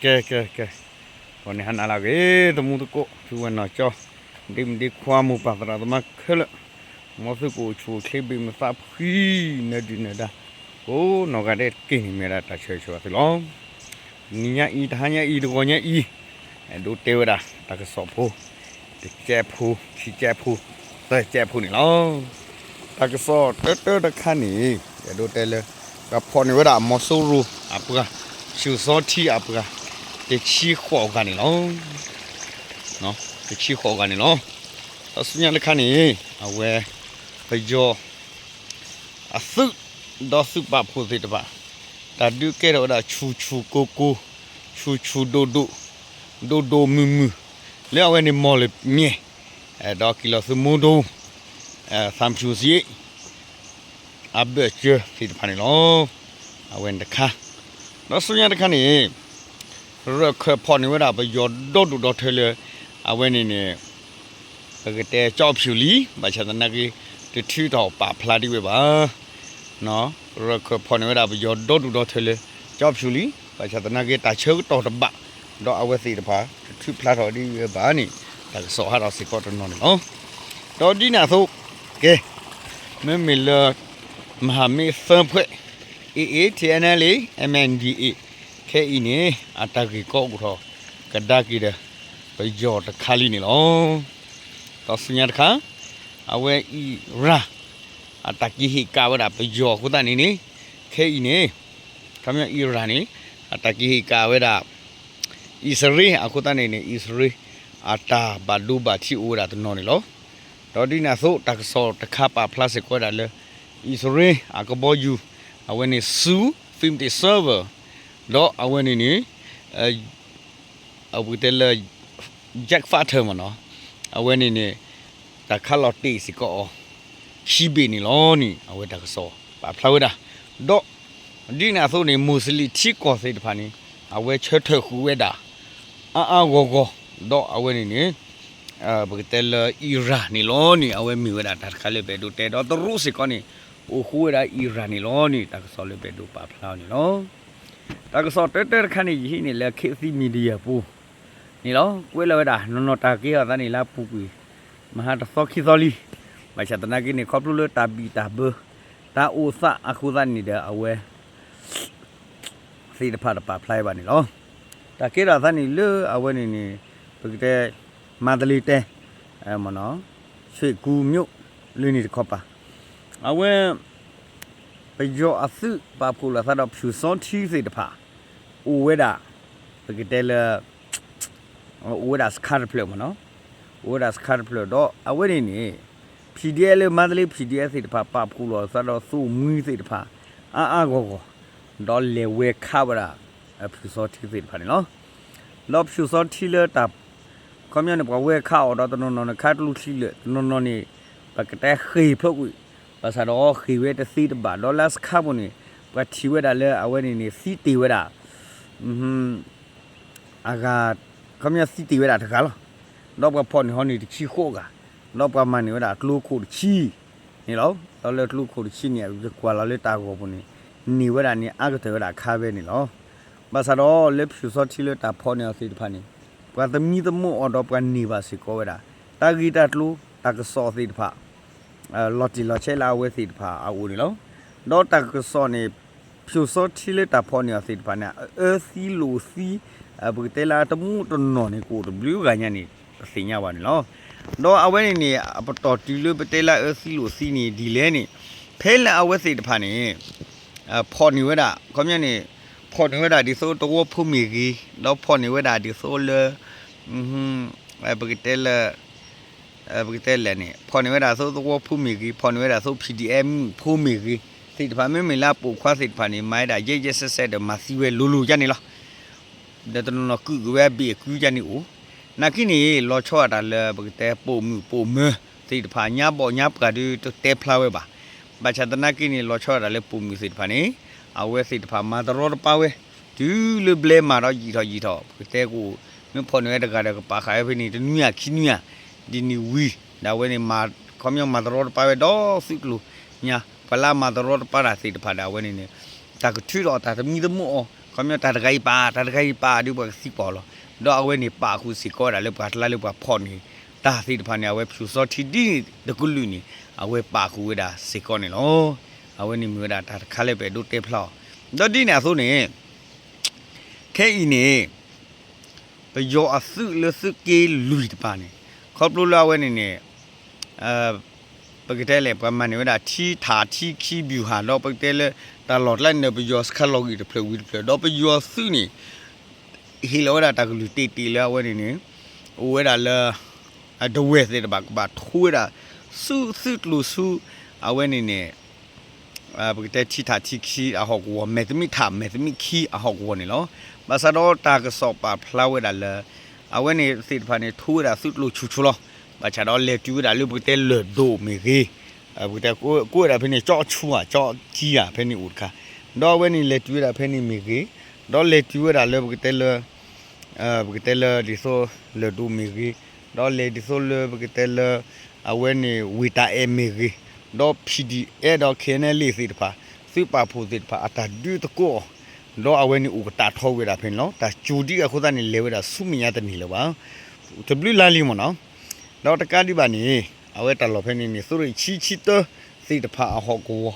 ကဲ ကဲ ကဲ, ဂီၤန့ၣ်ဟါနၤလၢအဂ့ၤ သမူသကိး ဖုဝဲနီၢ်ကၠီ, ဒ့မုၣ်ဒ့ခွါ မိၢ်ပၢ်သရၣ်သမါခဲလၢာ်, မ်သုကအိၣ်ဆူၣ်အိၣ်ချ့ ဘ့ၣ်မုာ်သးဖှံ နၢၤဒုၣ်နၢၤဒါ ကိးနီၢ်ဂၤဒဲးတက့ၢ်န့ၣ် မ့ၢ်ဝဲဒၣ်တၢ်ဆၢဂ့ၤဆၢဝါသုလီၤ. တနံၤညါအံၤ တဟါညါအံၤ တဂီၤညါအံၤ အဲၣ်ဒိးတဲဝဲဒၣ် တၢ်ကစီၣ်ဖိ တကဲးဖိ ခံကဲးဖိ သၢကဲးဖိန့ၣ်လီၤ. တၢ်ကစီၣ်တၢတၢတခါန့ၣ် အဲၣ်ဒိးတဲလၢ ပှၤဖီၣ်န့ၢ်ဝဲဒၣ် မီၤစိရိၤအပှၤ ဖၠူၣ်စီထံအပှၤ တဆံဃိးဂၤန့ၣ်လီၤ. တဆံဃိးဂၤန့ၣ်လီၤ. တၢ်ဆူညါတခါန့ၣ် အဝဲ ပယီၤ အသုး ဒီးသုးပာ်ဖှိၣ်သ့ၣ်တဖၣ် တၢ်ဒုးကဲထီၣ်ဝဲဒၣ်ဆူၣ်ဆူၣ်ကိၢ်ကိၢ် ဆူၣ်ဆူၣ်ဒိၣ်ဒိၣ် ဒိၣ်ဒိၣ်မုၢ်မုၢ် လၢအဝဲန့ၣ်မီၢ်လမၠဲၣ် ဒီးက့ၤလီၤသုးမုၢ်ဒိၣ် သၣ်ဖၠူၣ်စ့ အဘၢၣ်စၢၤသ့ၣ်တဖၣ်န့ၣ်လီၤ. အဝဲန့ၣ်တခါ ဒီးဆူညါတခါန့ၣ် ရၢၢ်ခၢၣ်ဖီၣ်န့ၢ်ဝဲဒၣ်ပယီၤဒီဒူၣ်ဒီထၢလၢ အဝဲန့ၣ်န့ၣ် ပကတဲကၠီဖၠူၣ်လံ ဘၣ်ဆၣ်သနာ်က့ တထုးထီၣ်ပာ်ဖျါဒံးဝဲဘၣ်. ရၢၢ်ခၢၣ်ဖီၣ်န့ၢ်ဝဲဒၣ်ပယီၤဒီဒူၣ်ဒီထၢလၢ ကၠီဖၠူၣ်လံ ဘၣ်ဆၣ်သနာ်က့ တၢ်ဆၢကတီၢ်တဘၣ် ဒီးအဝဲသ့ၣ်တဖၣ် တထုးဖျါထီၣ်ဒံးဝဲဘၣ်န့ၣ် တၢ်ကစီၣ်ဟးထီၣ်စ့ၢ်ကီးတနီၤန့ၣ်လီၤ. ဒီးဒ်န့ၣ်အသိး ကဲ မ့မ့ၢ်လၢ မဟာမိတ်သၢဖှဲး A A, T N L A, M N D A ခဲအံၤန့ၣ် အတၢ်ဂ့ၢ်ကီအိၣ်ထီၣ်ကဒါက့ၤဒီး ပယီၤတခါလံန့ၣ်လီၤ. ဒီးဆူညါတခါ အဝဲအံရၣ် အတၢ်က့ၤဟ့ၣ်ကၣ်ဝဲဒၣ်ပယီၤအဃိသတးန့ၣ်န့ၣ် ခဲအံၤန့ၣ် ခီပညီအံရၣ်န့ၣ် အတၢ်က့ၤဟ့ၣ်ကၣ်ဝဲဒၣ် အံၣ်စရ့လးအဃိသတးန့ၣ်န့ၣ် အံၣ်စရ့လး အတၢ်ဘၣ်ဒိဘၣ်ထံးအိၣ်ဝဲဒၣ်တနီၤန့ၣ်လီၤ. ဒီးဒ်န့ၣ်အသိး တၢ်ကစီၣ်တခါပာ်ဖျါစ့ၢ်ကီးဝဲဒၣ်လၢ အံၣ်စရ့လးအကဘီယူၤ အဝဲန့ၣ် Su fifty-seven ဒီးအဝဲန့ၣ်န့ၣ် အဝဲတဲလၢ jet fighter မ့ၢ်နီၤ အဝဲန့ၣ်န့ၣ် တၢ်ခးလီၤတ့ၢ်စ့ၢ်ကီးအီၤ ခံဘ့ၣ်န့ၣ်လီၤန့ၣ် အဝဲတၢ်ကစီၣ်ပာ်ဖျါဝဲဒၣ် ဒီး ဒ်န့ၣ်အသိးန့ၣ် မူးစလ့ၣ်ထံကီၢ်သ့ၣ်တဖၣ်န့ၣ် အဝဲဆၢထၢၣ်ဃုာ်ဝဲဒၣ် အါအါဂီၢ်ဂီၢ် ဒီးအဝဲန့ၣ်န့ၣ် ပကတဲလၢအံရၣ်န့ၣ်လီၤန့ၣ် အဝဲမ့ၢ်ဝဲဒၣ်တၢ်တခါလၢပအဲၣ်ဒိးတဲ ဒီးတရူးစ့ၢ်ကီးန့ၣ် အိၣ်ဃူဝဲဒၣ်အံရၣ်န့ၣ်လီၤန့ၣ် တၢ်ကစီၣ်လၢပအဲၣ်ဒိးပာ်ဖျါအီၤန့ၣ်လီၤ. တၢ်ကစီၣ်တၢတၢတခါန့ၣ် ယဟံးန့ၢ်လၢ ခေတ်သစ် Media ပူၤ န့ၣ်လီၤ. ကွဲးလီၤဝဲဒၣ် နီၢ်နီၢ်တၢ်က့ၤအီၤသးန့ၣ် လၢအပူၤကွံာ် မဟါတသီခံသီလံ. ဘၣ်ဆၣ်သနာ်က့န့ၣ် ခီဖျိလၢတၢ်ဘံၣ်တၢ်ဘၢ တၢ်အိၣ်သးအဃိသတးန့ၣ်ဒီး အဝဲ သ့ၣ်တဖၣ်တပာ်ဖျါဘၣ်န့ၣ်လီၤ. တၢ်ကဲထီၣ်အသးန့ၣ်လၢအဝဲန့ၣ်န့ၣ် ပကတဲ မၤတလ့ၤတဲ မ့ၢ်နီၤ ဆွ့ၣ်ကူမၠိ လၢန့ၣ်တခီပၤ အဝဲ ပယီၤအသုးပာ်ဖှိၣ်လိာ်သးဒီးဖၠူၣ်စီထံသ့ၣ်တဖၣ် အိၣ်ဝဲဒၣ် ပကတဲလၢ အိၣ်ဝဲဒၣ်စခါတဖျၢၣ်မ့ၢ်နီၤ အိၣ်ဝဲဒၣ်စခါတဖျၢၣ်ဒီးအဝဲန့ၣ်န့ၣ် PDF လၢမၤတလ့ PDF သ့ၣ်တဖၣ် ပာ်ဖှိၣ်လိာ်သးဒီးသိၣ်မှံသ့ၣ်တဖၣ် အါအါဂီၢ်ဂီၢ် ဒီးလဲၤဝဲခးဝဲဒၣ် ဖၠူၣ်စီထံသ့ၣ်တဖၣ်န့ၣ်လီၤ. ဒီးဖၠူၣ်စီထံလၢတၢ် ခီပညီန့ၣ် ပှၤဝဲခးအီၤဒီးတနီၤနီၤန့ၣ် ခးတလူၢ်ထံလၢာ် တနီၤနီၤန့ၣ် ပကတဲဃ့ၢ်ဖျိကွံာ် ဘၣ်ဆၣ်ဒီးဃ့ၢ်ဝဲတသ့တဘၣ် ဒီးလၢစခါပူၤန့ၣ် ပှၤထံၣ်ဝဲဒၣ်လၢအဝဲန့ၣ်န့ၣ် သံတ့ၢ်ဝဲဒၣ် အဂၤ ခီပညီသံတ့ၢ်ဝဲဒၣ်တဂၤလီၤ. ဒီးပှၤဖီၣ်န့ၢ်ဟီန့ၣ်တဆံဃိးဂၤ ဒီးပှၤမၤန့ၢ်ဝဲဒၣ်ကျိခိၣ်တဆံ န့ၣ်လီၤ. ဒီးလၢကျိခိၣ်တဆံန့ၣ် ယကွၢ်လီၤလၢတၢ်ဂီၤပူၤန့ၣ် န့ၢ်ဝဲဒၣ်န့ၣ် အါကတၢၢ်ဝဲဒၣ်အခါဝဲန့ၣ်လီၤ. ဘၣ်ဆၣ်ဒီးလၢဖၠူၣ်စီထံလၢတၢ်ဖီၣ်န့ၢ်အီၤသ့ၣ်တဖၣ်န့ၣ် ပှၤသမံသမိးအီၤဒီးပှၤန့ၢ်ဘၣ်စ့ၢ်ကီးဝဲဒၣ် တၢ်ဂ့ၢ်တၢ်ကျိၤ တၢ်ကစီၣ်သ့ၣ်တဖၣ် လီၤတံၢ်လီၤဆဲးလၢအဝဲသ့ၣ်တဖၣ်အအိၣ်န့ၣ်လီၤ. ဒီးတၢ်ကစီၣ်န့ၣ် ဖၠူၣ်စီထံလၢတၢ်ဖီၣ်န့ၢ်အီၤသ့ၣ်တဖၣ်န့ၣ် အအၢသံလိာ်သံ ပကတဲလၢအတမူတနီၢ်န့ၣ် ကအိၣ်တဘျုးဂၤညါန့ၣ် ပသ့ၣ်ညါဘၣ်န့ၣ်လီၤ. ဒီးအဝဲန့ၣ်န့ၣ် အပတီၢ်တုၤလၢပတဲလၢအအၢသံလိာ်သံန့ၣ် ဒ်လဲၣ်န့ၣ် ဖဲလၢအဝဲသ့ၣ်တဖၣ်န့ၣ် ဖီၣ်န့ၢ်ဝဲဒၣ် ခီပညီန့ၣ် ဖီၣ်န့ၢ်ဝဲဒၣ်ဒ်သိးသဝီဖိမ့ၢ်ဂ့ၤ ဒီးဖီၣ်န့ၢ်ဝဲဒၣ်ဒ်သိးလၢ ပကတဲလၢ ပကတဲလဲၣ်န့ၣ် ဖီၣ်န့ၢ်ဝဲဒၣ်သိးသဝီဖိမ့ၢ်ဂ့ၤ ဖီၣ်န့ၢ်ဝဲဒၣ်သိး PDF မုၣ်ဖိမ့ၢ်ဂ့ၤ သ့ၣ်တဖၣ် မ့မ့ၢ်လၢအပိာ်ခွါသ့ၣ်တဖၣ်န့ၣ် မၤဝဲဒၣ်ယဲၢ်ယဲၢ်ဆဲးဆဲးဒီးမၤသံဝဲလိၤလိၤယါန့ၣ်လီၤ. ဒီးတနီၤနီၤကုာ်က့ၤဝဲအဘ့ၣ်အကုယါန့ၣ်အိၣ် နာ်က့န့ၣ် လီၤဆီဒၣ်တၢ်လၢပကတဲပိာ်မုၣ်ပိာ်မၢၤသ့ၣ်တဖၣ် ညါဘီၣ်ညါပှၢ်ဒုးတတဲဖျါဝဲဘၣ်. ဘၣ်ဆၣ်သနာ်က့န့ၣ် လီၤဆီဒၣ်တၢ်လၢပိာ်မုၣ်သ့ၣ်တဖၣ်န့ၣ် အဝဲသ့ၣ်တဖၣ်မၤတရီတပါဝဲ တုၤလၢဘျဲမၤဒီးယံာ်ထီၣ်ယံာ်ထီၣ် ပကတဲကအိၣ် မ့ၢ်ဖီၣ်န့ၢ်ဝဲတဂၤဒီးကပာ်ဃာ်ဝဲဖဲန့ၣ် တနွံဧါခံနွံဧါ ဒ်န့ၣ်ဝံၤ ဒီးအဝဲန့ၣ် ခီပညီမၤတရီတပါဝဲဒီးသုးကျိၤညါ ပှၤလၢအမၤတရီတပါတၢ်သ့ၣ်တဖၣ်ဒီးအဝဲန့ၣ်န့ၣ် တၢ်ကထုးထီၣ်တၢ်သမံသမိးအီၤ ခီပညီတၢ်တဂၤအံၤပာ် တၢ်တဂၤအံၤပာ်ဒီးပှၤကသံကွၢ်အီၤလီၤ. ဒီးအဝဲန့ၣ်ပာ်ဃုာ်စ့ၢ်ကီးဝဲဒၣ်လၢပှၤကျါလၢပှၤဖီၣ်န့ၢ်တၢ်သ့ၣ်တဖၣ်န့ၣ် အဝဲဖၠူၣ်စီထံဒ်တကလုာ်န့ၣ် အဝဲပာ်ဃုာ်ဝဲဒၣ်စ့ၢ်ကီးန့ၣ်လီၤ. အဝဲန့ၣ်မ့ၢ်ဝဲဒၣ်တၢ်တခါလၢပအဲၣ်ဒိးတဲဖျါအီၤ ဒီးဒ်န့ၣ်အသိးန့ၣ် ခဲအံၤန့ၣ် ပယီၤအသုးလၢသုးက့လွံၢ်တပၤန့ၣ် ခီဖျိလၢအဝဲန့ၣ်န့ၣ် ပကတဲလဲၣ် ပှၤမၤန့ၢ်ဝဲဒၣ်ထံထးထံခံ ဗျူဟာ ဒီးပကတဲလၢ တၢ်လီၢ်ကျဲန့ၣ် ပယီၤစခါလီၤဂံၢ်တဖျၢၣ်ဝံၤတဖျၢၣ် ဒီးပယီၤသုးန့ၣ် ဟ့ၣ်လီၤဝဲဒၣ်တၢ်ကလုၢ်တ့ၢ်တ့ၢ်လၢအဝဲန့ၣ်န့ၣ် အိၣ်ဝဲဒၣ်လၢ ဒဝဲၢ်သ့ၣ်တဖၣ် ကဘၣ်ထိဝဲဒၣ် ဆူသုးကျိၤဆူ အဝဲန့ၣ်န့ၣ် ပကတဲထံထးထံခံအဟီၣ်ကဝီၤ မဲာ်သမံးထး မဲာ်သမံးခံအဟီၣ်ကဝီၤန့ၣ်လီၤ. ဘၣ်ဆၣ်ဒီးတၢ်ကစီၣ်ပာ်ဖျါဝဲဒၣ်လၢ အဝဲန့ၣ်သ့ၣ်တဖၣ်န့ၣ် ထိဝဲဒၣ်သုးကျိၤဆူၣ်ဆူၣ်လီၤ. ဘၣ်ဆၣ်ဒီးလဲၤတုၤဝဲဒၣ်လၢပကတဲလၢၢ်ဒိၣ်မ့ၢ်ဂ့ၤ ပကတဲကိးဝဲဒၣ်ဖဲန့ၣ် ကၠီဆူၣ်ဧါ ကၠီကံဧါ ဖဲန့ၣ်အိၣ်တခါ ဒီးအဝဲန့ၣ်လဲၤတုၤဝဲဒၣ်ဖဲန့ၣ်မ့ၢ်ဂ့ၤ ဒီးလဲၤတုၤဝဲဒၣ်လၢပကတဲလၢ ပကတဲလၢဒ်သိးလၢၢ်ဒိၣ်မ့ၢ်ဂ့ၤ ဒီးလဲၤဒ်သိးလၢပကတဲလၢ အဝဲန့ၣ်ဝ့ၢ်တၢ်အဲၣ်မ့ၢ်ဂ့ၤ ဒီး PDF ဒီး KNLA သ့ၣ်တဖၣ် သုးပာ်ဖှိၣ်သ့ၣ်တဖၣ် အတၢ်ဒုးသကိးအီၤ ဒီးအဝဲန့ၣ်အိၣ်ကတၢၢ်ထီၣ်ဝဲဒၣ်ဖဲန့ၣ်လီၤ. တၢ်စူၤဒ်အဃိသတးန့ၣ် လဲၤဝဲဒၣ်ဆူမဲာ်ညါတန့ၢ်လၢၤဘၣ် တဘျုးလါလံမ့ၢ်နီၤ ဒီးတကးဒံးဘၣ်န့ၣ် အဝဲတၢ်လီၢ်ဖဲန့ၣ်န့ၣ် သုးရ့ၣ်ဆံဆံတၢသ့ၣ်တဖၣ်အဟီၣ်ကဝီၤ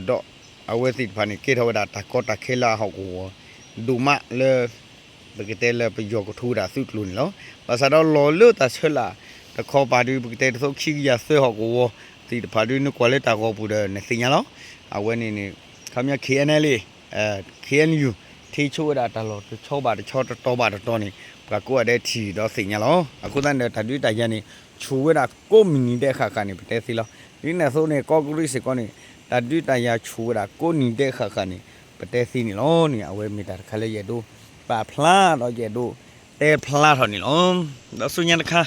ဒီးအဝဲသ့ၣ်တဖၣ်န့ၣ် ကဲထီၣ်ဝဲဒၣ်တၢ်ကီတၢ်ခဲလၢအဟီၣ်ကဝီၤ ဒိၣ်မးလၢ ပကတဲလၢပယီၤကထိဝဲဒၣ်သုးကျိၤန့ၣ်လီၤ. ဘၣ်ဆၣ်ဒီးလီၤလၢတၢ်ဆၢလၢ်တခီပၤဒုး ပကတဲဒ်သိးခံကယၤသၢဟီၣ်ကဝီၤသ့ၣ်တဖၣ်ဒုး နကွၢ်လၢတၢ်ဂီၤပူၤဒီးနသ့ၣ်ညါလီၤ. အဝဲန့ၣ်န့ၣ် ခီပညီ KNLA KNU ထံဆိဝဲဒၣ်တၢ်လီၢ်တဆီဘၣ်တဆီ တတီၤဘၣ်တတီၤန့ၣ် ပှၤကိးဂၤဒဲးထံၣ်ဒီးသ့ၣ်ညါလီၤ. အဃိသတးန့ၣ်ဒီး တၢ်ဒုးတၢ်ယၤန့ၣ် ဆူၣ်ဝဲဒၣ်ကိးမုၢ်နံၤဒဲးဃၣ်ဃၣ်န့ၣ် ပတဲသ့လီၤ. ဒ်န့ၣ်အသိးန့ၣ် ကီးကရံးစ့ၢ်ကီးန့ၣ် တၢ်ဒုးတၢ်ယၤဆူၣ်ဝဲဒၣ်ကိးနံၤဒဲးဃၣ်ဃၣ်န့ၣ် ပတဲသ့န့ၣ်လီၤန့ၣ် အဝဲမ့ၢ်တၢ်တခါလၢယအဲၣ်ဒိးပာ်ဖျါဒီးယအဲၣ်ဒိးတဲဖျါထီၣ်န့ၣ်လီၤ. ဒီးဆူညါတခါ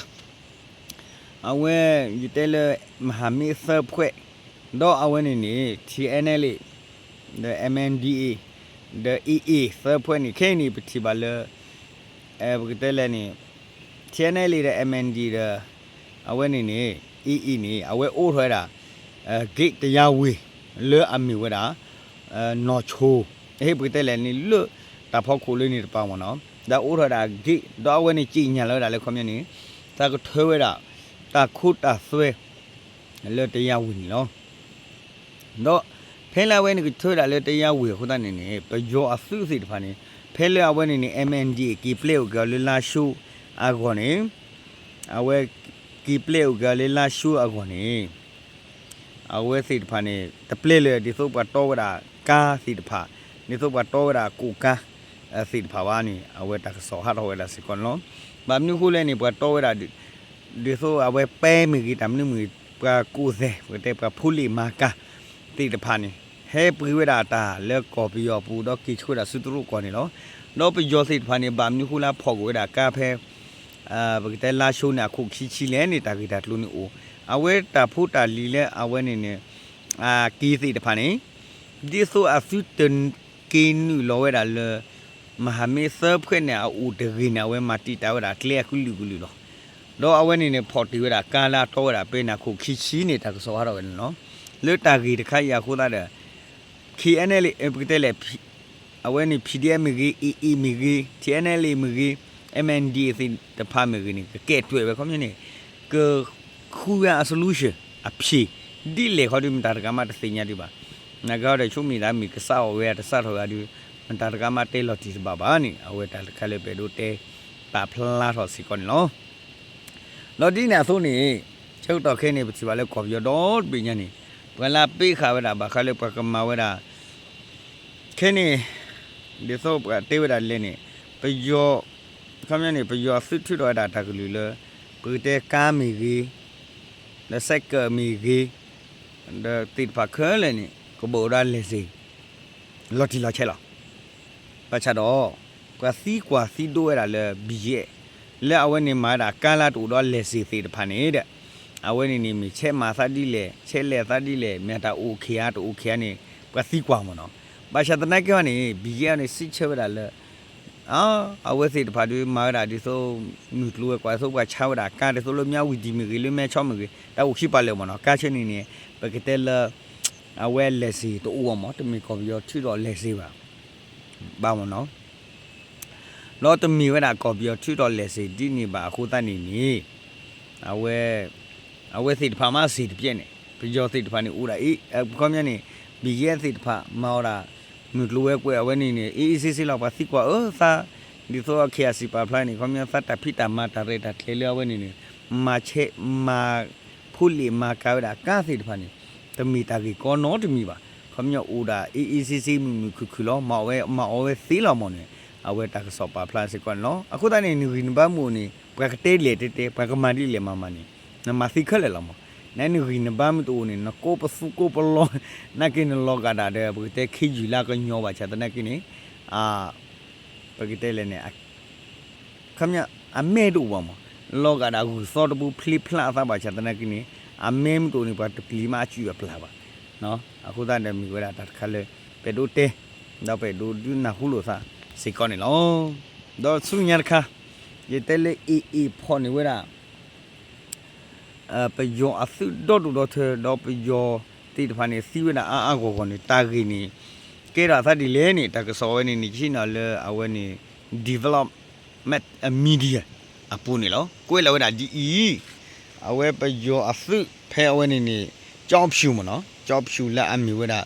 အဝဲ ယတဲလၢ မဟာမိတ်သၢဖှဲး ဒီးအဝဲန့ၣ်န့ၣ် TNLA ဒီး MNDAA ဒီး AA သၢဖှဲးန့ၣ် ခဲအံၤန့ၣ် ပထံၣ်ဘၣ်လၢ ပကတဲလဲၣ်န့ၣ် TNLA ဒီး MNDAA ဒီး အဝဲန့ၣ်န့ၣ် AA န့ၣ် အဝဲအိးထီၣ်ဝဲဒၣ် gate တရားဝင် လၢအမ့ၢ်ဝဲဒၣ် နီၢ်ဆိ ဟ့ၣ်ပကတဲလဲၣ်န့ၣ် လၢတၢ်ဖီခိၣ်လၢန့ၣ်တပၤမ့ၢ်နီၤ ဒီးအိးထီၣ်ဝဲဒၣ် gate ဒီးအဝဲန့ၣ် ကြေညာ လီၤဝဲဒၣ်လၢခီပညီန့ၣ် တၢ်ကထၢဝဲဒၣ် တၢ်ခိတၢ်သွဲ လၢ တရားဝင် န့ၣ်လီၤ. ဒီးဖဲလၢအဝဲန့ၣ်ကထၢဝဲဒၣ်လၢ တရားဝင် အဃိသတးန့ၣ်န့ၣ် ပယီၤအသုးသ့ၣ်တဖၣ်န့ၣ် ဖဲလၢအဝဲန့ၣ်န့ၣ် MNDAA က့ၤပျဲအိၣ်က့ၤအီၤလၢလါၡိအဂီၢ်န့ၣ် အဝဲက့ၤပျဲအိၣ်က့ၤအီၤလၢလါၡိအဂီၢ်န့ၣ် အဝဲသ့ၣ်တဖၣ်န့ၣ် တပျဲလၢ ဒ်သိးပှၤတီဝဲဒၣ်ကါသ့ၣ်တဖၣ် ဒ်သိးပှၤတီဝဲဒၣ်ကိၣ်ကါ သ့ၣ်တဖၣ်ဘၣ်န့ၣ် အဝဲတၢ်ကစီၣ်ဟးထီၣ်ဝဲဒၣ်စ့ၢ်ကီးန့ၣ်လီၤ. ဘၣ်မနုၤအဃိလဲၣ်န့ၣ် ပှၤတီဝဲဒၣ် ဒ်သိးအဝဲပဲမ့ၢ်ဂ့ၤ တၢ်မနုၤမ့ၢ်ဂ့ၤ ပှၤကိၣ်သဲး ပကတဲပှၤဖိလ့ၣ် မၤကၤ သ့ၣ်တဖၣ်န့ၣ် ဟဲပှ့ၤဝဲဒၣ်တၢ်လၢကီၢ်ပယီၤအပူၤ ဒီးက့ၤဆှၢဝဲဒၣ်ဆူတရူးကီၢ်န့ၣ်လီၤ. ဒီးပယီၤသ့ၣ်တဖၣ်န့ၣ် ဘၣ်မနုၤအဃိလၢဖီၣ်က့ၤဝဲဒၣ်ကါဖဲ ပကတဲလါၡိန့ၣ် အခိၣ်ခံဆံလဲၣ်န့ၣ် တၢ်ဂ့ၢ်တၢ်ကျိၤန့ၣ်အိၣ် အဝဲတၢ်ဖိတၢ်လံၤလၢအဝဲန့ၣ်န့ၣ် အက့ၤသ့ၣ်တဖၣ်န့ၣ် ဒ်သိးအသုတက့ၤနုာ်လီၤဝဲဒၣ်လၢ မဟာမိတ်သၢဖှဲးန့ၣ် အအိၣ်တဂ့ၤန့ၣ် အဝဲမၤတံာ်တာ်ဝဲဒၣ်ကျဲအကလုာ်ကလုာ်လီၤ. ဒီးအဝဲန့ၣ်န့ၣ် ဖီၣ်တ့ၢ်ဝဲဒၣ်ကါလၢအတီဝဲဒၣ်ပဲန့ၣ် အခိၣ်ခံဆံန့ၣ် တၢ်ကစီၣ်ဟးထီၣ်ဝဲန့ၣ်လီၤ. လၢတၢ်ဂ့ၢ်တခါအံၤအဃိသတးဒီး KNLA ပကတဲလဲၣ် အဝဲန့ၣ် PDF မ့ၢ်ဂ့ၤ AA မ့ၢ်ဂ့ၤ TNLA မ့ၢ်ဂ့ၤ MNDAA သ့ၣ်တဖၣ်မ့ၢ်ဂ့ၤန့ၣ် ကကဲးတွဲးဝဲခီပညီန့ၣ် ကဃုဝဲအ solution အဖြေ ဒ်လဲၣ်ခီဒုး မတၤတဂၤမးတသ့ၣ်ညါဒံးဘၣ်. နာ်က့ဒီး ဆိကမိၣ်သးမ့ၢ်ကစးထီၣ်ဝဲ တစးထီၣ်ဝဲဒုး မတၤတဂၤမးတဲလီၤတံၢ်တဘၣ်ဘၣ်န့ၣ် အဝဲတၢ်တခါလၢပအဲၣ်ဒိးတဲပာ်ဖျါထီၣ်စ့ၢ်ကီးန့ၣ်လီၤ. ဒီးဒ်န့ၣ်အသိးန့ၣ် ဆၢကတီၢ်ခဲအံၤန့ၣ် ပထံၣ်ဘၣ်လၢကီၢ်ပယီၤဒီတဘ့ၣ်ညါန့ၣ် ပှၤလၢအပ့ဃာ်ဝဲဒၣ် ဘၣ်ဃးလၢပှၤကမၤဝဲဒၣ် ခဲအံၤန့ၣ် ဒ်သိးပှၤတဲဝဲဒၣ်လဲၣ်န့ၣ် ပယီၤ ခီပညီန့ၣ် ပယီၤသုးထုးထီၣ်ဝဲဒၣ်တၢ်ကလုၢ်လၢ ပကတဲကါမ့ၢ်ဂ့ၤ ဒီးစဲးကၢးမ့ၢ်ဂ့ၤ ဒီးသ့ၣ်တဖၣ်ခဲလၢာ်န့ၣ် ကဘၣ်အိၣ်ဒီး license လီၤတံၢ်လီၤဆဲးလီၤ. ဘၣ်ဆၣ်ဒီး ပှၤသံကွၢ်သံဒိးဝဲဒၣ်လၢ BGF လၢအဝဲန့ၣ်မၤဝဲဒၣ်ကါလၢတအိၣ်ဒီး license သ့ၣ်တဖၣ်န့ၣ်ဒီး အဝဲန့ၣ်န့ၣ် မ့ၢ်ဆဲးမၤသးဒ်လဲၣ် ဆဲးလဲၤသးဒ်လဲၣ် မ့ၢ်တၢ်အိၣ်ခံဂၤတအိၣ်ခံဂၤန့ၣ် ပှၤသံကွၢ်မ့ၢ်နီၤ. ဘၣ်ဆၣ်သနာ်က့ဟီန့ၣ် BGF န့ၣ် စံးဆၢဝဲဒၣ်လၢ အဝဲသ့ၣ်တဖၣ်ဒုးမၤဝဲဒၣ်ဒ်သိး မုၢ်ကျိၤဝဲၤကွာ်ဒ်သိးပှၤဆါဝဲဒၣ်ကါဒ်သိးလၢမၠၣ်ဝတံၤမ့ၢ်ဂ့ၤ လၢမဲဆီမ့ၢ်ဂ့ၤ တၢ်အိၣ်ခံပာ်လၢာ်မ့ၢ်နီၤ ကါဆၢန့ၣ်န့ၣ် ပကတဲလၢ အဝဲ license တအိၣ်ဘၣ်မ့ၢ် တမ့ၢ်ကီၢ်ပယီၤထုးထီၣ် license ဘၣ်. ဘၣ်မ့ၢ်နီၤ ဒီးတမ့ၢ်ဝဲဒၣ်ကီၢ်ပယီၤထုးထီၣ်လဲၤစ့ၢ်ဒ်န့ၣ်ဘၣ်အဃိသတးန့ၣ်န့ၣ် အဝဲ အဝဲသ့ၣ်တဖၣ်မၤစ့ၢ်တပျဲၢ်န့ၣ် ပယီၤသ့ၣ်တဖၣ်န့ၣ်အိၣ်ဒၣ်အံၤ ခီပညီန့ၣ် ဘံၣ်ယဲၢ်သ့ၣ်တဖၣ်မၤအီၤဒၣ် မုၢ်ကျိၤဝဲၤကွာ်အဝဲန့ၣ်န့ၣ် အ့အ့ဆ့ဆ့လီၤ ပှၤသံကွၢ်အၢသး ဒ်သိး ခ့ၣ်အစံၣ် ပာ်ဖျါန့ၣ် ခီပညီသးတၢ်ဖံးတၢ်မၤတၢ်ရဲၣ်တၢ်ကျဲၤလၢအဝဲန့ၣ်န့ၣ် မၤဆဲး မၤ ဖိလ့ၣ်မၤကၤဝဲဒၣ်ကါသ့ၣ်တဖၣ်န့ၣ် တမ့ၢ်တၢ်ဂ့ၢ်ကီနီတမံၤဘၣ်. ခီပညီအိၣ်ဒၣ်အ့အ့ဆ့ဆ့မုာ်မုာ်ခုၣ်ခုၣ်လီၤ. မၤအီၣ်ဝဲ မၤအီၣ်ဝဲသ့လီၤမ့ၢ်န့ၣ် အဝဲတၢ်ကစီၣ်ပာ်ဖျါစ့ၢ်ကီးန့ၣ်လီၤ. အဃိသတးန့ၣ် နဂံၢ်နဘါမုၢ်အိၣ်န့ၣ် ပှၤကတဲလဲၣ်တဲတဲ ပှၤကမၤဒ်လဲၣ်မၤမၤန့ၣ် နမၤသ့ခဲလၢာ်လီၤမ့ၢ်. နနဂံၢ်နဘါမုၢ်တအိၣ်န့ၣ် နကိးပသူကိးပလီ နာ်က့နလီၤဂာ်ဒၣ်ဒီး ပကတဲခ့ယုၢ်လၢကညီဘၣ်ဆၣ်သနာ်က့န့ၣ် ပကတဲလဲၣ်န့ၣ် ခီပညီ အမဲတအိၣ်ဘၣ်မ့ၢ် လီၤဂာ်ဒၣ်ဂုၢ်သီတဘိဖျ့ဖျါအသးဘၣ်ဆၣ်သနာ်က့န့ၣ် အမဲမ့ၢ်တအိၣ်န့ၣ် ပှၤတပျံၤမးအစုၣ်အပျၢ်ဘၣ်. အဃိသတးဒီးမ့ၢ်ဝဲဒၣ်တၢ်တခါလၢ ပအဲၣ်ဒိးတဲ ဒီးပအဲၣ်ဒိးဒုးနၢ်ဟူလိာ်သးစ့ၢ်ကီးန့ၣ်လီၤ. ဒီးဆူညါတခါ ယတဲလၢ အ့ၣ်အ့ၣ် ဖီၣ်န့ၢ်ဝဲဒၣ် ပယီၤအသုးဒီဒူၣ်ဒီထၢ ဒီးပယီၤသ့ၣ်တဖၣ်န့ၣ် သံဝဲဒၣ်အါအါဂီၢ်ဂီၢ်န့ၣ် တၢ်ဂ့ၢ်န့ၣ် ကဲထီၣ်အသးဒ်လဲၣ်န့ၣ် တၢ်ကစီၣ်ဝဲန့ၣ်န့ၣ် ယဟံးန့ၢ်လၢအဝဲန့ၣ် Development Media အပူၤန့ၣ်လီၤ. ကွဲးလီၤဝဲဒၣ်ဒ်အံၤ အဝဲပယီၤအသုးဖဲအဝဲန့ၣ်န့ၣ် ကၠီဖၠူၣ်မ့ၢ်နီၤ ကၠီဖၠူၣ်လၢအမ့ၢ်ဝဲဒၣ်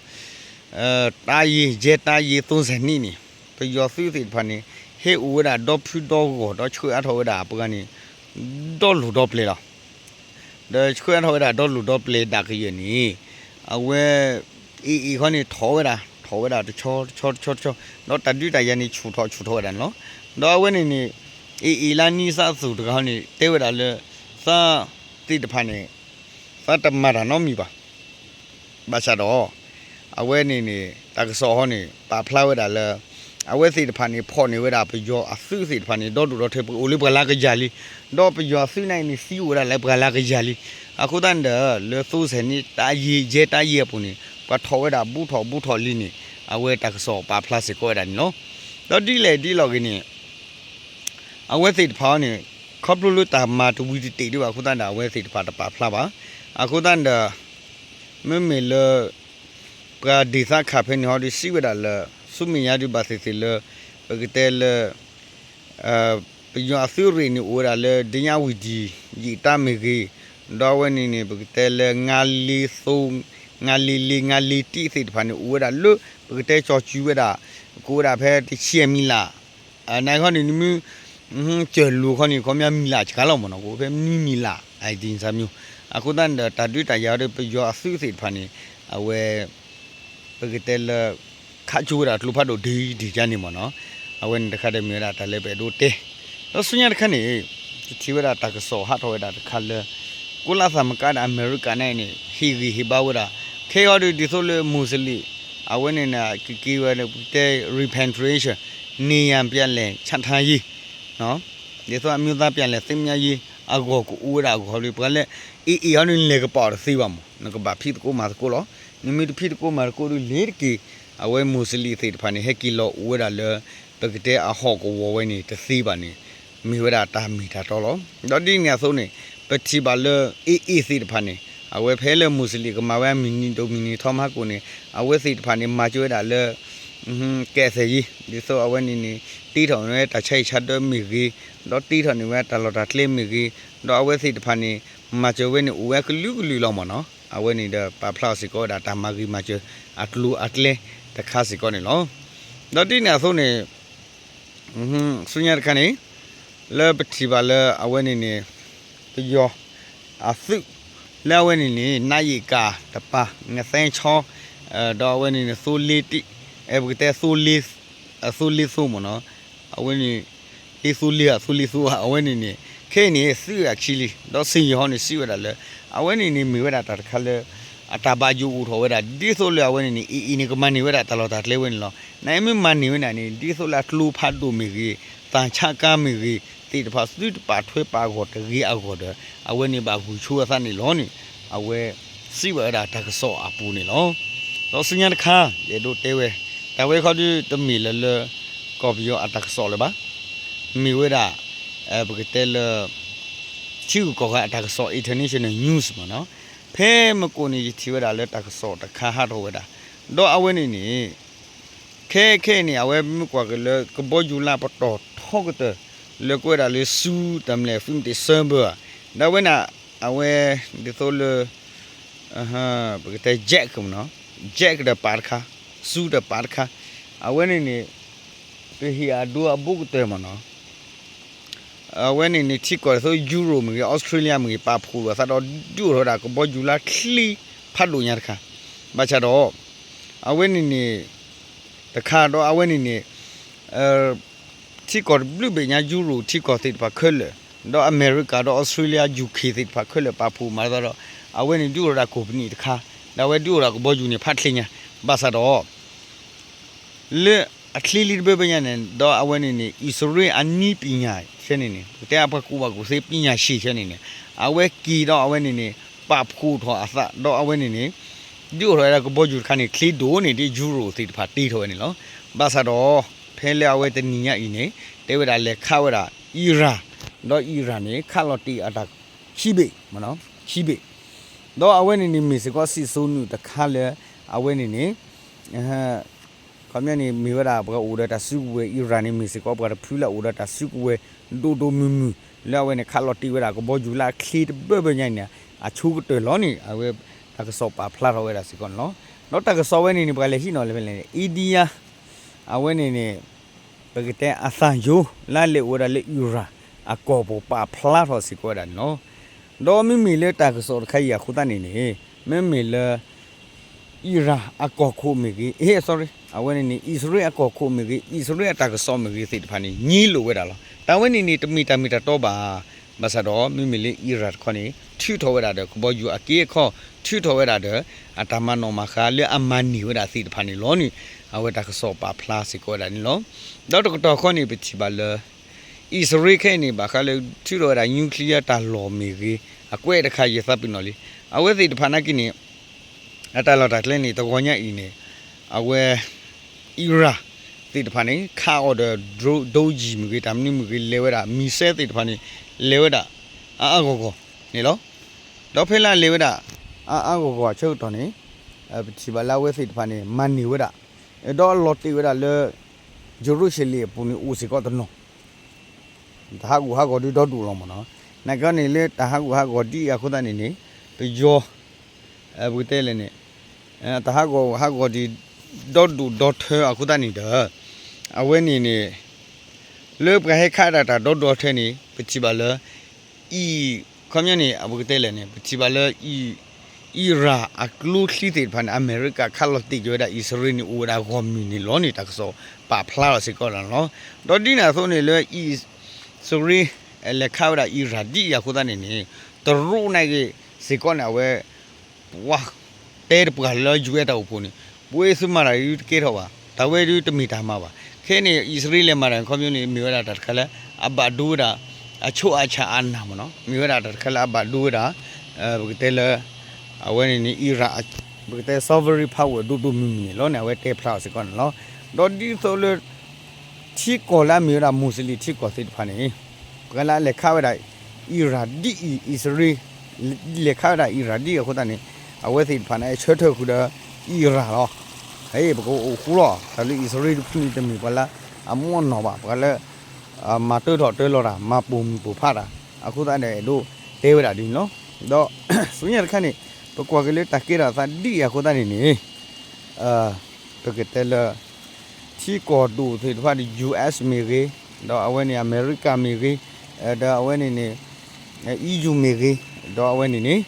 တၢ်ယ့ၢ် ယဲတၢ်ယ့ၢ် သိစဲးနံၣ်န့ၣ် ပယီၤသုးသ့ၣ်တဖၣ်န့ၣ် ဟဲအိၣ်ဝဲဒၣ်ဒီဖုဒီဂီၢ် ဒီးဆှၢအါထီၣ်ဝဲဒၣ်အပှၤန့ၣ် ဒီလိၤဒီပျဲၤလီၤ. ဒီးဆှၢအါထီၣ်ဝဲဒၣ်ဒီလိၤဒီပျဲၤဒၣ်ကယဲၢ်န့ၣ် အဝဲ အ့ၣ်အ့ၣ် ခီန့ၣ် ထီၣ်ဝဲဒၣ် ထီၣ်ဝဲဒၣ်တဆီတဆီတဆီတဆီ ဒီးတၢ်ဒုးတၢ်ယၤန့ၣ် ဆူၣ်ထီၣ်ဆူၣ်ထီၣ်ဝဲဒၣ်န့ၣ်လီၤ. ဒီးအဝဲန့ၣ်န့ၣ် အ့ၣ်အ့ၣ် လၢနံၣ်သးသူၣ်တဂၤန့ၣ် တဲဝဲဒၣ်လၢ သးသ့ၣ်တဖၣ်န့ၣ် သးတမၤတၢ်နီတမံၤဘၣ်. ဘၣ်ဆၣ်ဒီး အဝဲန့ၣ်န့ၣ် တၢ်ကစီၣ်ဟီန့ၣ် ပာ်ဖျါဝဲဒၣ်လၢ အဝဲသ့ၣ်တဖၣ်န့ၣ် ဖီၣ်န့ၢ်ဝဲဒၣ်ပယီၤအသုးသ့ၣ်တဖၣ်န့ၣ် ဒီဒူၣ်ဒီထၢ ပအိၣ်လၢပှၤလၢကယၤလံ, ဒီးပယီၤအသုးန့ၣ်န့ၣ် သံအိၣ်ဝဲဒၣ်လၢပှၤလၢကယၤလံ. အဃိသတးန့ၣ်ဒီး လၢသိစဲးနံၣ် တၢ်ယ့ၢ် ယဲတၢ်ယ့ၢ်အပူၤန့ၣ် ပှၤထီၣ်ဝဲဒၣ်ဘူးထီၣ်ဘူးထီၣ်လံန့ၣ် အဝဲတၢ်ကစီၣ်ပာ်ဖျါစ့ၢ်ကီးဝဲဒၣ်န့ၣ်လီၤ. ဒီးဒ်လဲၣ်ဒ်လဲၣ်ဂ့ၤန့ၣ် အဝဲသ့ၣ်တဖၣ်န့ၣ် ခီဖျိလၢတၢ်မၤတဝံၤတတ့ၢ်ဒံးဘၣ်အဃိသတးဒီး အဝဲသ့ၣ်တဖၣ်တပာ်ဖျါဘၣ်. အဃိသတးဒီး မ့မ့ၢ်လၢ ပှၤဒုးသးခးဖဲန့ၣ်ဟီဒီးစံးဝဲဒၣ်လၢ ဆူမဲာ်ညါဒုးဘၣ်သ့ၣ်သ့ၣ်လၢ ပကတဲလၢ ပယီၤအသုးရ့ၣ်န့ၣ်အိၣ်ဝဲဒၣ်လၢ ဒညဝံၤဒံ ယံာ်တၢ်မ့ၢ်ဂ့ၤ, ဒီးအဝဲန့ၣ်န့ၣ် ပကတဲလၢ ငါးလေးသုံး, ငါးလေးလေး, ငါးလေးတစ် သ့ၣ်တဖၣ်န့ၣ် အိၣ်ဝဲဒၣ်လၢ ပကတဲကၠီၤစုဝဲဒၣ် ကအိၣ်ဝဲဒၣ်ဖဲတဆံအမံၤလၢ် နခီန့ၣ် နမ့ၢ် ကၢၢ်လူၤခီန့ၣ် ခီပညီမံၤလၢ်စှၤလီၤမ့ၢ်နီၤ ကအိၣ်ဖဲမနုၤမံၤလၢ် အဒ်န့ၣ်မ့ၢ်. အဃိသတးန့ၣ်ဒီး တၢ်ဒုးတၢ်ယၤဒီး ပယီၤအသုးသ့ၣ်တဖၣ်န့ၣ် အဝဲ ပကတဲလၢ ခးကၠိဝဲဒၣ်ကျိဖးဒိၣ်ဒံးဒံးဒ်န့ၣ်မ့ၢ်နီၤ. အဝဲန့ၣ်တခါဒီးမ့ၢ်ဝဲဒၣ်တၢ်လၢပအဲၣ်ဒိးတဲ ဒီးဆူညါတခါန့ၣ် ယထံၣ်ဝဲဒၣ်တၢ်ကစီၣ်ဟးထီၣ်ဝဲဒၣ်တခါလၢ ကိးလါသးမကါဒီးအမဲရကၤန့ၣ်န့ၣ် ဟ့ၣ်ဂံၢ်ဟ့ၣ်ဘါဝဲဒၣ် ခဲအံၤဒီးဒ်သိးလၢ Muslim အဝဲန့ၣ်န့ၣ် ကက့ၤဝဲဒၣ်ပကတဲ repatriation နေရပ်ပြန်လည်ချထားရေး ဒ်သိးအမျိုးသားပြန်လည်သင့်မြတ်ရေး အဂီၢ်ကအိၣ်ဝဲဒၣ်အဂီၢ်ဒီး ပှၤလၢ အ့ၣ်အ့ၣ် ဟီန့ၣ် လဲၤကပီၤတသ့ဘၣ်မ့ၢ် နကဘၣ်ဖံးသကိးမၤသကိးလီၤ. နမ့ၢ်တဖံးသကိးမၤသကိးဒီး လ့ၤတက့ၢ် အဝဲ Muslim သ့ၣ်တဖၣ်န့ၣ် ဟဲက့ၤလီၤအိၣ်ဝဲဒၣ်လၢ ပကတဲအဟီၣ်ကဝီၤဝဲန့ၣ်တသ့ဘၣ်န့ၣ် မ့ၢ်ဝဲဒၣ်တၢ်မ့ၢ်တၢ်တီလီၤ. ဒီးဒ်န့ၣ်အသိးန့ၣ် ပထံၣ်ဘၣ်လၢ အ့ၣ်အ့ၣ် သ့ၣ်တဖၣ်န့ၣ် အဝဲဖဲလၢ Muslim ကမၤဝဲအမုၢ်နံၤဒိၣ်မုၢ်နံၤထီမဟါကိၣ်န့ၣ် အဝဲသ့ၣ်တဖၣ်န့ၣ် မၤစၢၤဝဲဒၣ်လၢ ကဲးသဲးယံၤ ဒ်သိးအဝဲန့ၣ်န့ၣ် တ့ထီၣ်န့ၢ်ဝဲတၢ်ဆါဟံၣ်ဆါဒၢမ့ၢ်ဂ့ၤ, ဒီးတ့ထီၣ်န့ၢ်ဝဲတၢ်လီၢ်တၢ်ကျဲမ့ၢ်ဂ့ၤ, ဒီးအဝဲသ့ၣ်တဖၣ်န့ၣ် မၤစၢၤဝဲန့ၣ်အိၣ်ဝဲအကလုာ်ကလုာ်လီၤမ့ၢ်နီၤ. အဝဲန့ၣ်ဒီးပာ်ဖျါအီၤစ့ၢ်ကီးဝဲဒၣ်တၢ်မၤဂ့ၤမၤစၢၤအကျိၤအကျဲတခါစ့ၢ်ကီးန့ၣ်လီၤ. ဒီးဒ်န့ၣ်အသိးန့ၣ် ဆူညါတခါန့ၣ် လၢပထံၣ်ဘၣ်လၢအဝဲန့ၣ်န့ၣ် ပယီၤအသုး လၢအဝဲန့ၣ်န့ၣ် နးယံာ်ကၣ်တပၤ ငသဲဆီ ဒီးအဝဲန့ၣ်န့ၣ် သိလ့တံၢ် ပကတဲ သိလ့သိမ့ၢ်နီၤ အဝဲန့ၣ် လ့သိလ့ဧါ သိလ့သိဧါ အဝဲန့ၣ်န့ၣ် ခဲအံၤန့ၣ် သုးဂၤခံလံ ဒီးစ့ၢ်ယီၤဟီန့ၣ် စံးဝဲဒၣ်လၢ အဝဲန့ၣ်န့ၣ် မ့ၢ်ဝဲဒၣ်တၢ်တခါလၢ အတၢ်ဘၣ်ယိၣ်အိၣ်ထီၣ်ဝဲဒၣ် ဒ်သိးလၢအဝဲန့ၣ်န့ၣ် အ့ၣ်အ့ၣ်န့ၣ် ကမၤန့ၢ်ဝဲဒၣ်တၢ်လီၢ်တၢ်ကျဲဝဲန့ၣ်လီၤ. နမ့ၢ်မၤန့ၢ်ဝဲဒၣ်န့ၣ် ဒ်သိးလၢအကျိဖးဒိၣ်မ့ၢ်ဂ့ၤ သၣ်ဆးကါမ့ၢ်ဂ့ၤ သ့ၣ်တဖၣ်သုတပာ်ထွဲပာ်ဂီၢ်တဂ့ၤအဂီၢ်ဒီး အဝဲန့ၣ်ဘၣ်ဂုာ်ဆိအသးန့ၣ်လီၤန့ၣ် အဝဲစံးဝဲဒၣ်တၢ်ကစီၣ်အပူၤန့ၣ်လီၤ. ဒီးဆူညါတခါ ယအဲၣ်ဒိးတဲဝဲ တၢ်ဝဲခီဒုတမ့ၢ်လၢလၢ ကီၢ်ပယီၤအတၢ်ကစီၣ်လၢၤဘၣ်. မ့ၢ်ဝဲဒၣ် ပကတဲလၢ ထံဂုၤကီၢ်ဂၤအတၢ်ကစီၣ် international news မ့ၢ်နီၤ. ဖဲမုၢ်ကိၣ်န့ၣ် ယထံၣ်ဝဲဒၣ်လၢတၢ်ကစီၣ်တခါဟးထီၣ်ဝဲဒၣ် ဒီးအဝဲန့ၣ်န့ၣ် ခဲခဲအံၤန့ၣ် အဝဲမ့ၢ်ကွၢ်က့ၤလၢကဘီယူၤလၢပတီၢ်ထီကတၢၢ် လၢကဝဲဒၣ်လၢဆူတၢ်မလဲၣ် သုမတ့ၢ်စၢဘၢၣ်ဧါ, ဒီးအဝဲန့ၣ် အဝဲ ဒ်သိးလၢ ပကတဲ jet မနီၤ, jet ဒီးပာ်တခါ, ဆူဒီးပာ်တခါ, အဝဲန့ၣ်န့ၣ် ပဟ့ၣ်အဒိအဘိကတၢၢ်မနီၤ အဝဲန့ၣ်န့ၣ် ထံကီၢ်ဒ်သိး Europe မ့ၢ်ဂ့ၤ Australia မ့ၢ်ဂ့ၤ ပာ်ဖှိၣ်လိာ်အသးဒီး ဒုးအိၣ်ထီၣ်ဝဲဒၣ်ကဘီယူၤလၢချ့ဖးဒိၣ်ညါတခါ, ဘၣ်ဆၣ်ဒီး အဝဲန့ၣ်န့ၣ် တခါဒီးအဝဲန့ၣ်န့ၣ် ထံကီၢ်တဘျုးဘ့ၣ်ညါ Europe ထံကီၢ်သ့ၣ်တဖၣ်ခဲလၢာ်, ဒီးအမဲရကၤဒီး Australia UK သ့ၣ်တဖၣ်ခဲလၢာ် ပာ်ဖှိၣ်မၤသးဒီး အဝဲန့ၣ်ဒုးအိၣ်ထီၣ်ဝဲဒၣ်ကိးပနံၣ်တခါ, ဒီးအဝဲဒုးအိၣ်ထီၣ်ကဘီယူၤန့ၣ် ဖးချ့ညါ, ဘၣ်ဆၣ်ဒီး လၢအချ့လံတဘၢဘၢညါန့ၣ် ဒီးအဝဲန့ၣ်န့ၣ် အံၣ်စရ့လးအနံၣ်ပညာဆဲန့ၣ်န့ၣ် ပကတဲအပှၤကူၣ်ဘၣ်ကူၣ်သ့ပညာရှင်ဆဲန့ၣ်န့ၣ် အဝဲက့ၤဒီးအဝဲန့ၣ်န့ၣ် ပာ်ဖှိၣ်ထီၣ်အသး ဒီးအဝဲန့ၣ်န့ၣ် ဒုးအိၣ်ထီၣ်ဝဲဒၣ်ကဘီယူၤတခါန့ၣ် ချ့ဒိၣ်န့ၢ်ဒ် Europe သ့ၣ်တဖၣ်တ့ထီၣ်ဝဲန့ၣ်လီၤ. ဘၣ်ဆၣ်ဒီး ဖဲလၢအဝဲတနံၤညါအံၤန့ၣ် တဲဝဲဒၣ်လဲၤခးဝဲဒၣ် Iran ဒီး Iran န့ၣ် ခးလီၤတ့ၢ်အတၢ်ခံဘ့ၣ် ခံဘ့ၣ် ဒီးအဝဲန့ၣ်န့ၣ်မ့ၢ်စ့ၢ်ကီးစံၣ်စိၤနုာ်တခါလၢ အဝဲန့ၣ်န့ၣ် ခီပညီန့ၣ် မ့ၢ်ဝဲဒၣ်ပှၤအိၣ်ဒီးတၢ်စုကဝဲၤ Iran န့ၣ် မ့ၢ်စ့ၢ်ကီးပှၤတဖုလၢအအိၣ်ဒီးတၢ်စုကဝဲၤဒိၣ်ဒိၣ်မုၢ်မုၢ် လၢအဝဲန့ၣ်ခးလီၤတ့ၢ်ဝဲဒၣ်ကဘီယူၤလၢအချ့တဘၢဘၢညါအံၤန့ၣ် အဆိကတၢၢ်လီၤန့ၣ် အဝဲတၢ်ကစီၣ်ပာ်ဖျါထီၣ်ဝဲဒၣ်စ့ၢ်ကီးန့ၣ်လီၤ. ဒီးတၢ်ကစီၣ်ဝဲန့ၣ်န့ၣ် ပှၤလဲၤဟံးနီၤလၢဖဲလဲၣ်န့ၣ် India အဝဲန့ၣ်န့ၣ် ပကတဲအသးယိ လၢအလဲၤအိၣ်ဝဲဒၣ်လၢ Iran အကီၢ်ပူၤပာ်ဖျါထီၣ်စ့ၢ်ကီးဝဲဒၣ်န့ၣ်လီၤ. ဒီးမ့မ့ၢ်လၢတၢ်ကစီၣ်တခါအံၤအဃိသတးန့ၣ်န့ၣ် မ့မ့ၢ်လၢ Iran အကီၢ်ခိၣ်မ့ၢ်ဂ့ၤ, အ့ sorry အဝဲန့ၣ်န့ၣ် အံၣ်စရ့လးအကီၢ်ခိၣ်မ့ၢ်ဂ့ၤ, အံၣ်စရ့လးအတၢ်ကစီၣ်မ့ၢ်ဂ့ၤသ့ၣ်တဖၣ်န့ၣ် ငြီလိာ်ဝဲဒၣ်လီၤ. တၢ်ဝဲန့ၣ်န့ၣ် တမ့ၢ်တၢ်မ့ၢ်တၢ်တီဘၣ်. ဘၣ်ဆၣ်ဒီး မ့မ့ၢ်လၢ Iran တခီန့ၣ် ထုးထီၣ်ဝဲဒၣ်ဒီးကဘီယူၤအက့အခီ, ထုးထီၣ်ဝဲဒၣ်ဒီး အတၢ်မၤနီၣ်မၤဃါလၢအမၤန့ၢ်ဝဲဒၣ်သ့ၣ်တဖၣ်န့ၣ်လီၤန့ၣ် အဝဲတၢ်ကစီၣ်ပာ်ဖျါစ့ၢ်ကီးဝဲဒၣ်န့ၣ်လီၤ. ဒီးတကတီၢ်ခီန့ၣ် ပထံၣ်ဘၣ်လၢ အံၣ်စရ့လးခဲအံၤန့ၣ် ဘၣ်ဃးလၢထုးထီၣ်ဝဲဒၣ် nuclear တၢ်လီၢ်မ့ၢ်ဂ့ၤ, အကွဲးတခါယသးပ့ၤနီၣ်လံ. အဝဲသ့ၣ်တဖၣ်နာ်က့န့ၣ် အတၢ်လီၢ်တၢ်ကျဲန့ၣ် တဂီၤညါအံၤန့ၣ် အဝဲ Iran သ့ၣ်တဖၣ်န့ၣ် ခးအီၤဒီး drone ဒိယံၤမ့ၢ်ဂ့ၤ, တၢ်မနုၤမ့ၢ်ဂ့ၤ လဲၤဝဲဒၣ် missile သ့ၣ်တဖၣ်န့ၣ် လဲၤဝဲဒၣ် အါအါဂီၢ်ဂီၢ်န့ၣ်လီၤ. ဒီးဖဲလၢအလဲၤဝဲဒၣ် အါအါဂီၢ်ဂီၢ်အဆၢကတီၢ်န့ၣ် ပထံၣ်ဘၣ်လၢအဝဲသ့ၣ်တဖၣ်န့ၣ် မၤန့ၢ်ဝဲဒၣ် ဒီးအလီၤတ့ၢ်ဝဲဒၣ်လၢ ယရူၤၡလ့ၣ်အပူၤန့ၣ် အိၣ်စ့ၢ်ကီးတနီၤ တၢ်ဟးဂူာ်ဟးဂီၤဒုးဒီဒူၣ်လီၤမ့ၢ်နီၤ. နာ်က့န့ၣ်လၢတၢ်ဟးဂူာ်ဟးဂီၤဒ်အံၤအဃိသတးန့ၣ်န့ၣ် ပယီၤ ပကတဲလဲၣ်န့ၣ် တၢ်ဟးဂူာ်ဟးဂီၤဒ်ဒီဒူၣ်ဒီထၢအဃိသတးန့ၣ်ဒီး အဝဲန့ၣ်န့ၣ် လၢပှၤဟဲခးဒၣ်တၢ်ဒီဒူၣ်ဒီထၢန့ၣ် ပထံၣ်ဘၣ်လၢ အံၤ ခီပညီန့ၣ် ပကတဲလဲၣ်န့ၣ် ပထံၣ်ဘၣ်လၢ အံၤ Iran အကျိချံသ့ၣ်တဖၣ်န့ၣ် အမဲရကၤခးလီၤတ့ၢ်က့ၤဝဲဒၣ်အံၣ်စရ့လးန့ၣ် အိၣ်ဝဲဒၣ်ဂီၢ်မုၢ်န့ၣ်လီၤန့ၣ် တၢ်ကစီၣ်ပာ်ဖျါထီၣ်စ့ၢ်ကီးလီၤန့ၣ်လီၤ. ဒီးဒ်န့ၣ်အသိးန့ၣ်လၢအံၣ်စရ့လး လဲၤခးဝဲဒၣ် Iran ဒ်အံၤအဃိသတးန့ၣ်န့ၣ် တရူးန့ၣ်က့ၤစ့ၢ်ကီးန့ၣ် အဝဲ ပှၤတဲတပှၢ်လၢ ယူၢ်အဲၣ် တၢ်အိၣ်ဖှိၣ်န့ၣ် ပဝဲသုမၤတၢ်ဒုးတကဲထီၣ်ဘၣ်, တၢ်ဝဲဒုးတမ့ၢ်တၢ်မၤဘၣ်. ခဲအံၤန့ၣ် အံၣ်စရ့လးလဲၤမၤတၢ်န့ၣ် ခီပညီန့ၣ် မ့ၢ်ဝဲဒၣ်တၢ်တခါလၢ အဘၣ်ဒိဝဲဒၣ် အဆိအဆၣ်အနၢ်မ့ၢ်နီၤ, မ့ၢ်ဝဲဒၣ်တၢ်တခါလၢအဘၣ်ဒိဝဲဒၣ် ပကတဲလၢ အဝဲန့ၣ်န့ၣ် Iran ပကတဲ sovereign power ဒိၣ်ဒိၣ်မုၢ်မုၢ်န့ၣ်လီၤန့ၣ် အဝဲတဲဖျါအီၤစ့ၢ်ကီးန့ၣ်လီၤ. ဒီးဒ်သိးလၢ ထံကီၢ်လၢအမ့ၢ်ဝဲဒၣ် မူးစလ့ၣ်ထံကီၢ်သ့ၣ်တဖၣ်န့ၣ် ပှၤလၢအလဲၤခးဝဲဒၣ် Iran ဒ်အံၤ အံၣ်စရ့လး လဲၤခးဝဲဒၣ် Iran ဒ်အံၤအဃိသတးန့ၣ် အဝဲသ့ၣ်တဖၣ်န့ၣ် ဆၢထၢၣ်ဃုာ်ဒီး Iran လီၤ. ဟဲ ပကအိၣ်ဃူလီၤ တၢ်လၢအံၣ်စရ့လးတဖုန့ၣ် တမ့ၢ်ပှၤလၢအမိၣ်အနီၢ်ဘၣ်, ပှၤလၢ မၤတၢထီၣ်တၢလီၤတၢ် မၤပိာ်မုၣ်ပိာ်ဖးတၢ် အဃိသတးန့ၣ် အဲၣ်ဒိးတဲဝဲဒၣ်ဒ်န့ၣ်လီၤ. ဒီး ဆူညါတခါန့ၣ် ပကွၢ်က့ၤလၢတၢ်ကဲထီၣ်အသးဒ်အံၤအဃိသတးန့ၣ်န့ၣ် ပကတဲလၢ ထံကီၢ်ဒိၣ်သ့ၣ်တဖၣ်ဒီး US မ့ၢ်ဂ့ၤ, ဒီးအဝဲန့ၣ် အမဲရကၤမ့ၢ်ဂ့ၤ, ဒီးအဝဲန့ၣ်န့ၣ် EU မ့ၢ်ဂ့ၤ, ဒီးအဝဲန့ၣ်န့ၣ်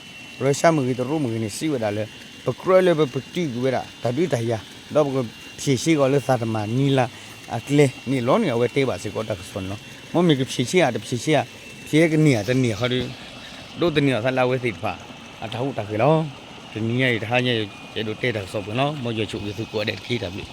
Russia မ့ၢ်ဂ့ၤ တရူးမ့ၢ်ဂ့ၤန့ၣ် စံးဝဲဒၣ်လၢ ပကြၢးလၢပပတုာ်ကွံာ်ဝဲဒၣ် တၢ်ဒုးတၢ်ယၤ ဒီးပကဖြေရှင်းအီၤလၢသးတမၤနံၤလၢ်အကျဲန့ၣ်လီၤန့ၣ် အဝဲတဲဘၣ်စ့ၢ်ကီးတၢ်ကစီၣ်န့ၣ်လီၤ. မ်မ့ၢ်ကဖြေရှင်းဧါ တဖြေရှင်းဧါ, ဖြေကန့ၢ်ဧါ တန့ၢ်ဃီဒီး ဒိးသန့ၤအသးလၢအဝဲသ့ၣ်တဖၣ် အတၢ်ဟူးတၢ်ဂဲၤလီၤ. တနံၤညါအံၤ တဟါညါအံၤ ယအဲၣ်ဒိးတဲတၢ်ကစီၣ်ပှဲၤလီၤ. မ်ယွၤဆိၣ်ဂ့ၤသုကိးဂၤဒဲးတက့ၢ် တၢ်ဘျုး